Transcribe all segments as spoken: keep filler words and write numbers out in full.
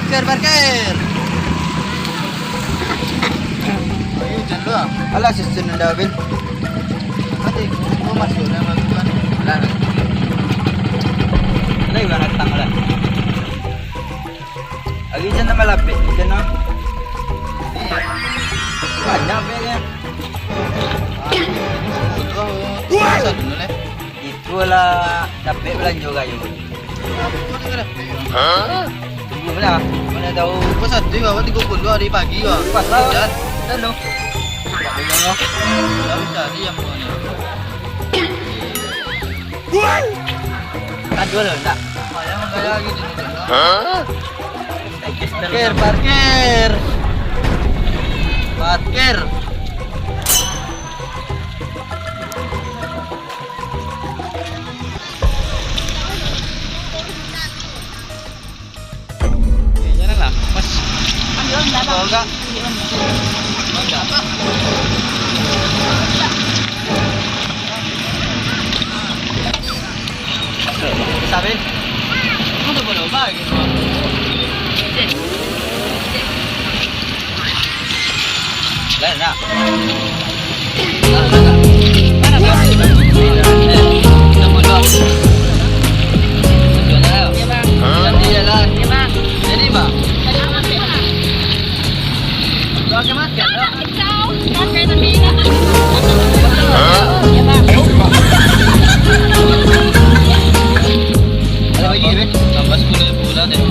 Parkir, parkir. Ayo, hujan tu, ah. Alah, hujan ndak, Bil. Mati, gua masuk dalam lagu kan. Alah. Alah, ibarat datang lah. Lagi hujan tambah lapik, hujan, ah. Banyak apiaknyo. Wah, satu dulu, leh. Itulah dapek balanjo kayu. Hah? Tunggu lah. Mana tahu. Pas satu, awak tiga puluh hari pagi, wah. Pas lah. Hujan. Hujan tu. Tak boleh, wah. Tahu cari yang punya. Kan dua lo, tak? Lumayan, kayak gitu, gitu. Hah? Parkir, parkir. Parkir. Eh, jalan lah. Pas. Ambil on, dah, Bang. Bawa gak? Ambil on. Bawa gak? Sabil. Kamu tak boleh ubah gitu. Lah, nak. Lah, lah, lah. Mana, Bang? Eh, kita bodoh. Jalan. Iya, Bang. Jadi jalan. Iya, Bang. Jadi, Bang. Jadi, Bang. Pakai masker, Bang. Kacau. Pakai tadi. Iya, Bang. Ada lagi, Bang? Tambah sepuluh ribu lah, deh.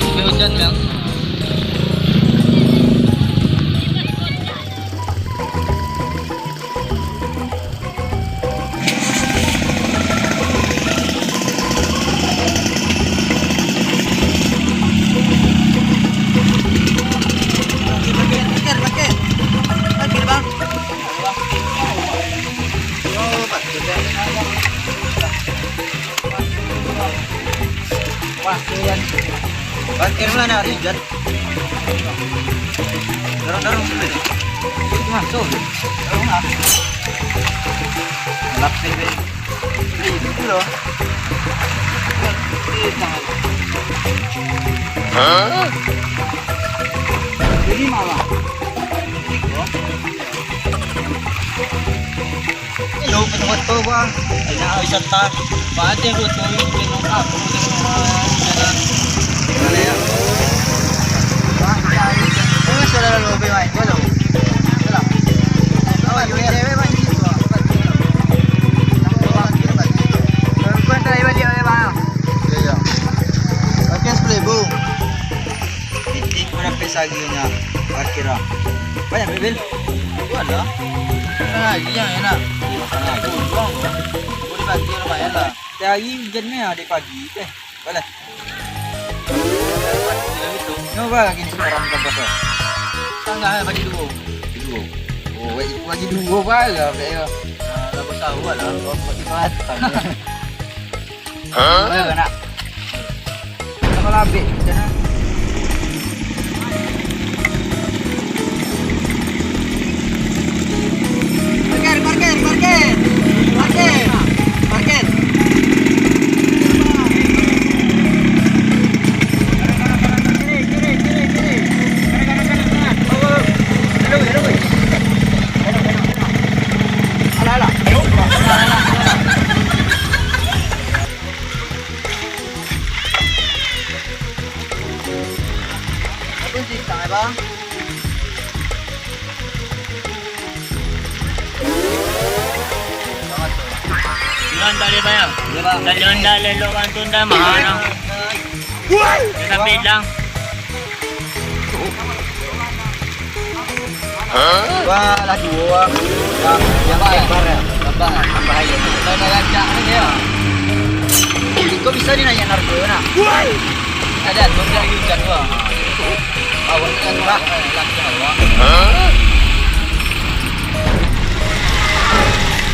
Tapi hujan, Bang. Parkir, parkir, parkir. Parkir, Bang. Yo, parkir, Bang. Wah, Tuhan. Parkir lah, nak, Rizal. Dorong-dorong sini. Itu masuk. Dorong lah. Lapis, deh. Ini itu loh. Hah? Ini malah. Ini loh, foto-foto, Bang. Banyak wisata. Banyak foto, bikin lengkap. Boleh ya? Wah, ya, ya. Ini sudah lalu lebih baik, ya, loh. Yalah. Oh, iya, cewek, Bang, ini. Bukan terakhir balik, ya, Bang. Iya, iya. Oke, sepuluh ribu. Titik mana pesaginya parkir, ah. Banyak, Bil? Itu ada. Nah, iya, enak. Iya, enak. Buang, Bang. Boleh bagi lumayan lah. Tiap hari hujan ni, ah, dari pagi teh. Boleh. Nyoba lagi ni sekarang buka puasa. Tangah, eh, bagi duo. Duo. Oh, weh, bagi duo bae lah, Bek, ya. Nah, dah besar buat lah. Oh, buat di batang, ya. Hah? Boleh, nak. Sama labik, macam mana? Parkir, parkir, parkir. Parkir. Parkir. Kiri, kiri, kiri, kiri. Kanan, kanan, kanan, kanan. Go, go, go. Lalu, lalu. Alah, alah. Apa cerita, Bang? Jangan tak boleh bayar. Ya, Bang. Tak jangan tak boleh lok bantu dah, mahal. Dia sampai hilang. Wah, lah duo, ah. Yang lebar, ya. Lebar. Bahaya. Kalau dah rancak ni, ya. Kok bisa dinaikkan harga, nak? Ada, kau bilang hujan, wah. Awak kan, wah. Langsung, wah.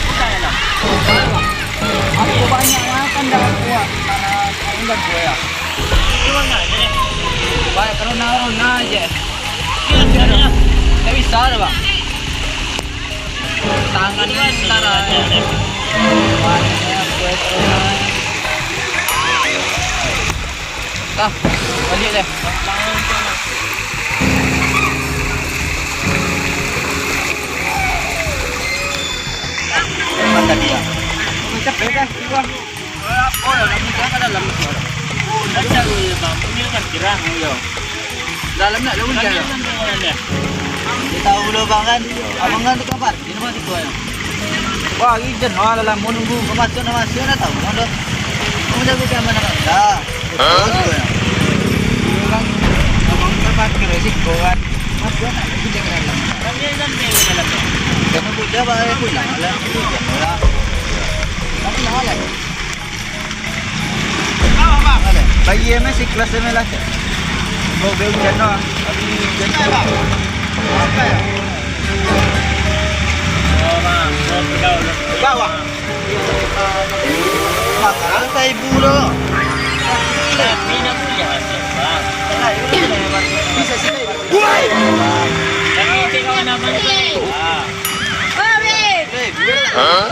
Bukan, ya, nak? Aku banyak makan dah kuat. Karena, karena udah gue, ya. Baik, corona, corona aja. Tak bisa dah, Bang. Tangan ni sekarang. Baik, gue corona. Dah. Baliak deh. Mantap dia. Capek dah, iwang. Oh, ya, nak muncak ka dalam tu. Muncak dulu, Bang. Ini kan gerah. Iyo. Dalam nak ada hujan, yo? Dia tahu lo, Bang, kan? Abang kan tukang parkir, Bang, situ, yo. Wah, hujan, wah, lah lama nunggu. Kau masuk, nak masuk, nak tahu, Bang, tu. Kamu jago keamanan, Bang? Dah. Hah? Bagus, Bang. Abang kan parkir di situ, kan? Masuk, nak hujan ke dalam. Jangan hujan, Bang, hujan, Bang. Hujan, Bang, hujan, Bang. Tapi lah, lah. Bayi emang si kelas emang lah. Bau bau hujan doang. Tapi hujan doang. Bawah. Makanan saya ibu lo. Tapi nak kuliah masih, Bang. Bisa sih. Woi. Tapi kawan abang tu. Ah. Hah?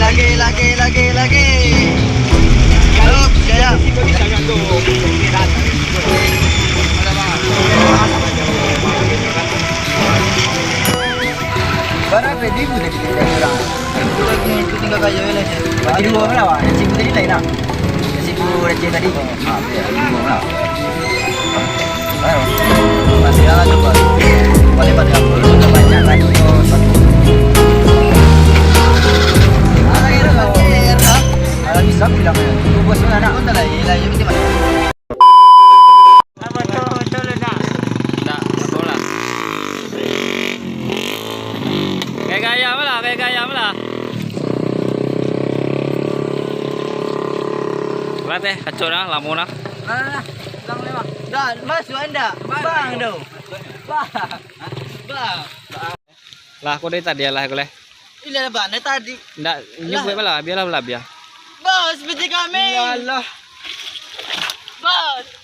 Lagi, lagi, lagi, lagi. Kalau percaya. Bara ready pun dari kita orang. Itu lagi, itu tinggal kayu aja lah. Berarti dua orang lah, Wak. Yang sibu tadi lain lah. Yang sibu receh tadi. Ah, iya, dua orang lah. Ayo. Masih ada coba. Boleh pada aku. Kebanyakan tu. Alah, iya lah. Alah, bisa bilang ya. Itu bos mana nak? Kau tak lagi, lah, ya, macam mana? Ndak, ndak apo lah. Gaya-gaya apo lah, gaya-gaya apo lah. Lah teh, kacau dah, lamo dah. Lah, lah, lah. Pulang boleh, Bang? Dah, masuk anda. Bang, tu. Bang. Bang. Lah, kok dari tadi lah, kok leh? Ilah, Bang, dari tadi. Ndak, ini buat apo lah, biarlah, lah, biar. Bos, piti kami. Iyalah. Bos.